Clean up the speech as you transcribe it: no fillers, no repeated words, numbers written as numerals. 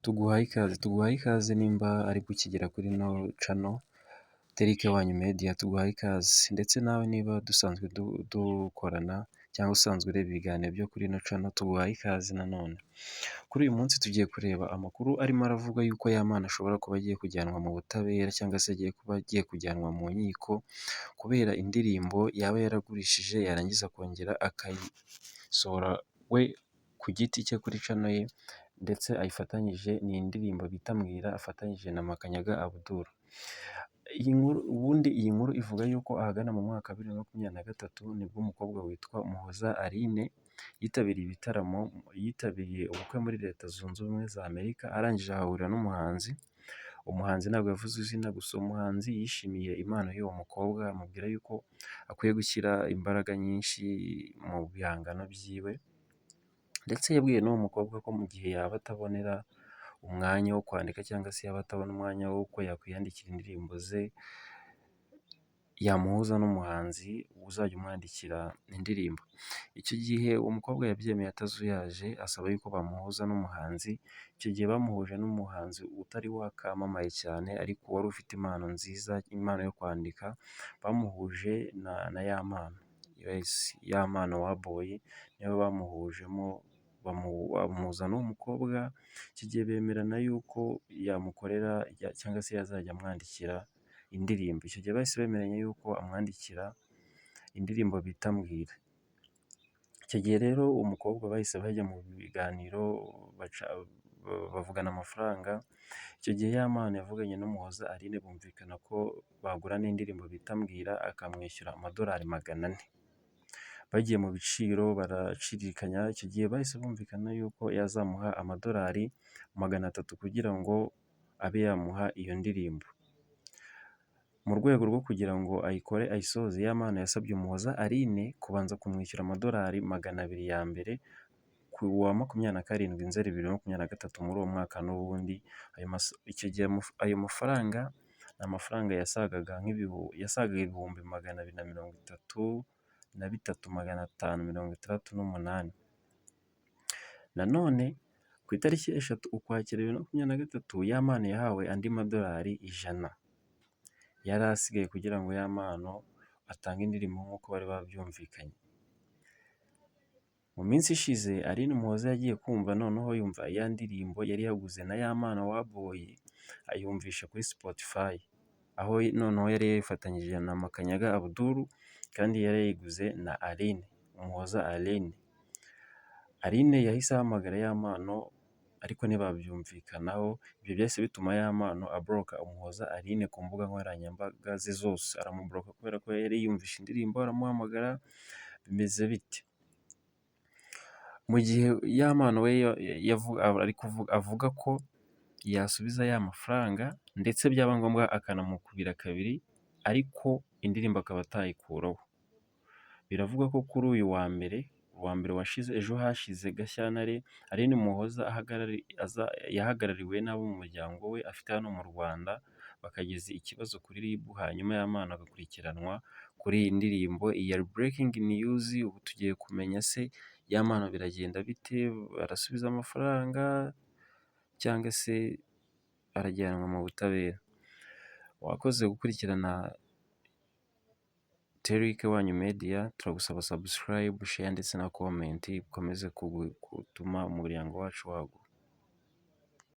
Tuguhaye ikaze, tuguhaye ikaze nimba aribwo ukigera kuri ino channel Derike Wanyu Media, tuguhaye ikaze. Ndetse nawe niba dusanzwe dukorana cyangwa usanzwe ureba ibiganiro byo kuri ino channel, tuguhaye ikaze nanone. Kuri uyu munsi tugiye kureba amakuru arimo aravuga yuko Yampano ashobora kuba agiye kujyanwa mu butabera cyangwa se agiye kuba agiye kujyanwa mu nkiko kubera indirimbo yaba yaragurishije, yarangiza akongera akayisohora we ku giti cye kuri channel ye, ndetse ayifatanyije, ni indirimbo bita Mbwira afatanyije na Makanyaga Abdul. Iyi nkuru, ubundi iyi nkuru ivuga yuko ahagana mu mwaka wa 2023 nibwo umukobwa witwa Muhoza Aline yitabiriye ibitaramo, yitabiriye ubukwe muri Leta Zunze Ubumwe za Amerika, arangije ahahurira n'umuhanzi. Umuhanzi ntabwo yavuze izina, gusa umuhanzi yishimiye impano y'uwo mukobwa, amubwira yuko akwiye gushyira imbaraga nyinshi mu bihangano byiwe, ndetse yabwiye n'uwo mukobwa ko mu gihe yaba atabonera umwanya wo kwandika cyangwa se yaba atabona umwanya w'uko yakwiyandikira indirimbo ze, yamuhuza n'umuhanzi uzajya umwandikira indirimbo. Icyo gihe uwo mukobwa yabyemeye atazuyaje, asaba yuko bamuhuza n'umuhanzi. Icyo gihe bamuhuje n'umuhanzi utari wakamamaye cyane ariko wari ufite impano nziza, impano yo kwandika, bamuhuje na Yampano. Yes, Yampano wa Boy niwe bamuhujemo, bamuhuza n'uwo mukobwa. Icyo gihe bemerana yuko yamukorera cyangwa se yazajya amwandikira indirimbo. Icyo gihe bahise bemeranya yuko amwandikira indirimbo bita Mbwira. Icyo gihe rero uwo mukobwa bahise bajya mu biganiro, bavugana amafaranga. Icyo gihe Yampano yavuganye n'Umuhoza Aline, bumvikana ko bagurana indirimbo bita Mbwira, akamwishyura amadolari 400. Bagiye mu biciro baracirikanya, icyo gihe bahise bumvikana yuko yazamuha amadolari 300 kugira ngo abe yamuha iyo ndirimbo. Mu rwego rwo kugira ngo ayikore ayisoze, Yampano yasabye Umuhoza Aline kubanza kumwishyura amadolari 200 ya mbere ku wa 27 Nzeri 2023 muri uwo mwaka n'ubundi. Icyo gihe ayo mafaranga ni amafaranga yasagaga 233,568. Nanone ku itariki 3 Ukwakira 2023, Yampano yahawe andi madolari 100 yari asigaye kugira ngo Yampano atange indirimbo nk'uko bari babyumvikanye. Mu minsi ishize Aline Umuhoza yagiye kumva noneho yumva ya ndirimbo yari yaguze na Yampano wa Boy, ayumvisha kuri Spotify, aho noneho yari yayifatanyije na Makanyaga Abdul kandi yari yayiguze na Aline Umuhoza Aline. Aline yahise ahamagara Yampano ariko ntibabyumvikanaho. Ibyo byahise bituma Yampano ablocka Umuhoza Aline ku mbuga nkoranyambaga ze zose, aramublocka kubera ko yari yumvishe indirimbo, aramuhamagara bimeze bite. Mu gihe Yampano we avuga ko yasubiza ya mafaranga, ndetse byaba ngombwa akanamukubira kabiri, ariko indirimbo akaba atayikuraho. Biravugwa ko kuri uyu wa mbere, uwa mbere washize, ejo hashize Gashyantare, Aline Umuhoza yahagarariwe n'abo mu muryango we afite hano mu Rwanda, bakageza ikibazo kuri RIB, hanyuma Yampano agakurikiranwa kuri iyi ndirimbo ya breaking news. Ubu tugiye kumenya se Yampano biragenda bite, arasubiza amafaranga cyangwa se arajyanwa mu butabera? Wakoze gukurikirana Terike Wanyu Media, turagusaba subscribe, share ndetse na comment, bikomeze gutuma umuryango wacu waguka.